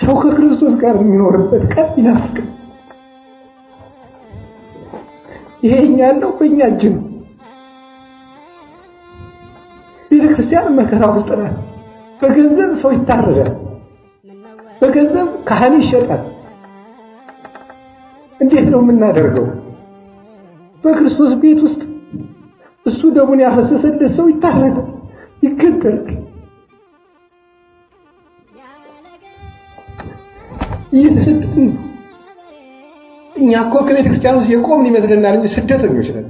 ሰው ከክርስቶስ ጋር የሚኖርበት ቀን ይናፍቃል። ይሄ እኛ ያለው በእኛ እጅ ነው። ቤተክርስቲያን መከራ ውስጥ ናት። በገንዘብ ሰው ይታረዳል። በገንዘብ ካህን ይሸጣል። እንዴት ነው የምናደርገው? በክርስቶስ ቤት ውስጥ እሱ ደሙን ያፈሰሰለት ሰው ይታረዳል፣ ይገደላል። እየተሰደድን ነው። እኛ እኮ ከቤተ ክርስቲያን ውስጥ የቆምን ይመስለናል እንጂ ስደተኞች ነን።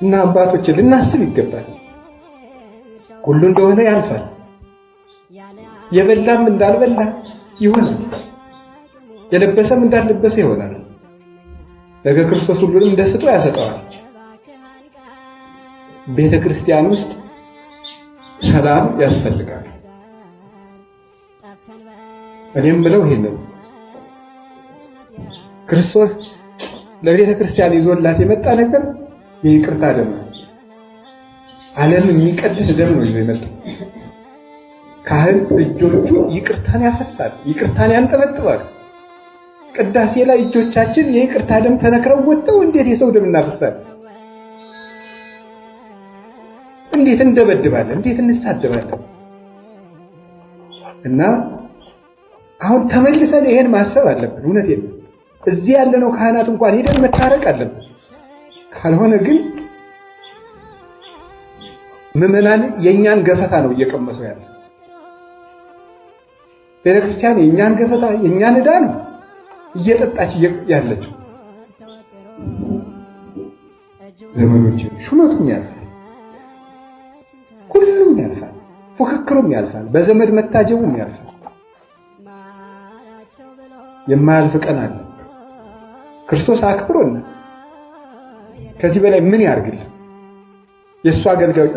እና አባቶችን ልናስብ ይገባል። ሁሉ እንደሆነ ያልፋል። የበላም እንዳልበላ ይሆናል፣ የለበሰም እንዳልለበሰ ይሆናል። ነገ ክርስቶስ ሁሉንም እንደስጦ ያሰጠዋል። ቤተ ክርስቲያን ውስጥ ሰላም ያስፈልጋል። እኔም ብለው ይሄን ነው። ክርስቶስ ለቤተ ክርስቲያን ይዞላት የመጣ ነገር የይቅርታ ደም ነው። ዓለም የሚቀድስ ደም ነው ይዞ የመጣ። ካህን እጆቹ ይቅርታን ያፈሳል፣ ይቅርታን ያንጠበጥባል። ቅዳሴ ላይ እጆቻችን የይቅርታ ደም ተነክረው ወጥተው እንዴት የሰው ደም እናፈሳለን? እንዴት እንደበድባለን? እንዴት እንሳደባለን? እና አሁን ተመልሰን ይሄን ማሰብ አለብን። እውነቴን ነው። እዚህ ያለነው ካህናት እንኳን ሄደን መታረቅ አለብን። ካልሆነ ግን ምዕመናን የእኛን ገፈታ ነው እየቀመሱ ያለ። ቤተክርስቲያን የእኛን ገፈታ የእኛን ዕዳ ነው እየጠጣች ያለችው። ዘመኖች ሹመቱም ያልፋል፣ ሁሉም ያልፋል፣ ፉክክሩም ያልፋል፣ በዘመድ መታጀቡም ያልፋል። የማያልፍ ቀን አለ። ክርስቶስ አክብሮና ከዚህ በላይ ምን ያርግልን? የእሱ አገልጋዮች